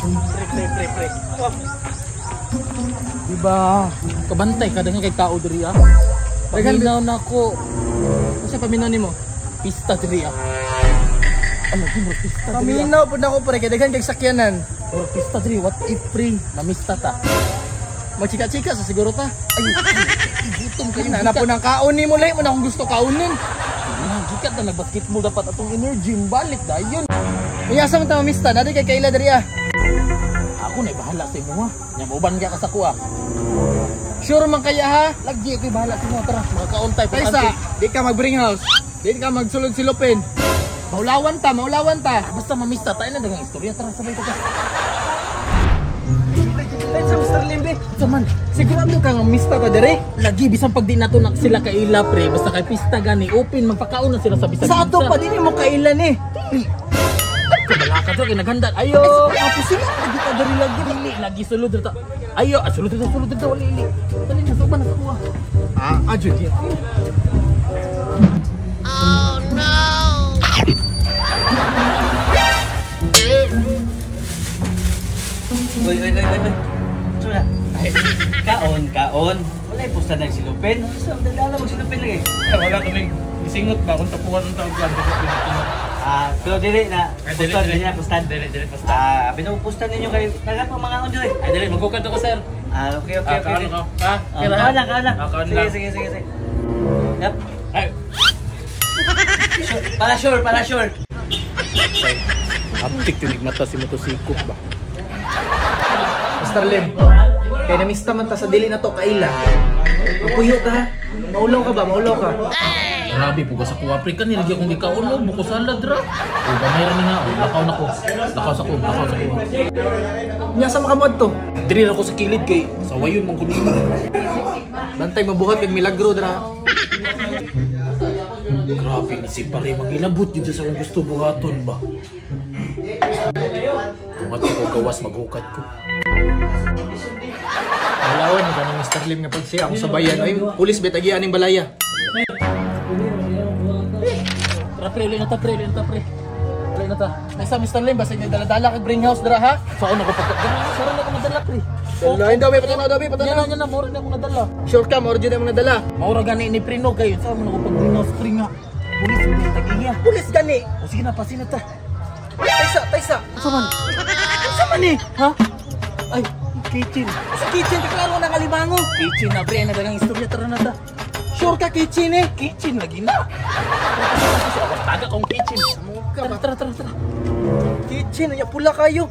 Pre, pre, pre, pre. Oh. Diba? Kabantay ka daghan kay tao diri ah. Paminaw na ko. Unsa paminaw nimo? Pista diri ah. Ano di mo pista diri? Paminaw pud nako pre kay daghan kay sakyanan. Murag pista diri, what if pre? Namista ta. Magchika-chika sa siguro ta. Ay, gutom kayo. Na na po nang kaon nimo lahi mo na akong gusto kaonin. Gikat na nagbasketball dapat atong energy balik dayon. Unya asa man ta mamista? Nadi kay kaila diri ah. Ako na bahala sa imo ha. Nya mauban ka sa kuha. Sure man kaya ha? Lagi ako bahala sa imo, tara makakaon tay. Taysa, di ka mag-bring house. Di ka magsulod silupin. Maulawan ta, maulawan ta. Basta mamista tayo na dagang istorya, tara sabay ta. Taysa Mr. Limbe. Sa man, Sigurado ka nga mista ta diri? Lagi bisan pag di nato na sila kaila pre, basta kay pista gani open magpakaon na sila sa bisan. Sa ato pa dili mo kaila ni. Kabalaka to kay naghanda. Ayo. Apo sila lagi ta diri lagi. Dili lagi sulod ta. Ayo, sulod ta, sulod ta wali ili. Dali na suban na sa kuha. Ah, adyo di. Oh no. Uy, uy, uy, uy. Sura. Kaon, kaon. Wala yung pusta ng silupin. So, dadala mo silupin lagi. Wala kami isingot ba kung tapuan ang tawag lang. Ah, pero dili na. Ay, dili, Pustan, dili. dili na, pustan. Dili, dili, pustan. Ah, binupusta ninyo kayo. Taga pa mga on dili. Ay, dili, magkukad ako, sir. Ah, okay, okay, Ah, okay. kaon ako. Ha? Ah, Kira? kaon lang, kaon lang. Ah, kaon Sige, lang. sige, sige, sige. Yep. Ay, Sure, para sure, para sure. Haptik yun mata si motosikop ba. Mr. Lim, kay namista man ta sa dili na to kaila. Mapuyo ka ha? Maulaw ka ba? Maulaw ka? Grabe po ka sa kuha pre kanil lagi akong gikaon mo buko salad ra. O gamay ra ni nga, o lakaw na ko. Lakaw sa ko, lakaw sa ko. Nya sa makamuad to. Diri ra ko sa kilid kay sawayon man ko nimo. Bantay mabuhat kag milagro dra. Grabe ni si pare magilabot yun sa akong gusto buhaton ba. Kung ato ko gawas maghukad ko. Maulawan ka ng Mr. Lim nga pag siya akong sabayan. Ay, pulis bet agi aning balaya. Tara pre, uli na ta pre, uli na ta pre. Uli na ta. Nasa Mr. Lim basta nga dala-dala kag bring house dra ha. Saan ako pagka... Saan ako nadala pre? Dalahin daw, may patanaw daw, may Yan patanaw. na, yan na, mura na ako nadala. Sure ka, mao jud ang nadala. Maura gani ni pre no kayo. Saan mo na ako pag greenhouse pre nga. Pulis, hindi tag-iya. Pulis gani. O sige na, pasin na ta. Taysa, taysa. Asa man? Unsa man ni? Ha? Ay, kitchen. Sa kitchen ka klaro na kalimango. Kitchen na pre, na dagang istorya tara na ta. Sure ka kitchen eh. Kitchen lagi na. Taga kong kitchen. Ka Tara, ba? tara, tara, tara. Kitchen, nya pula kayo.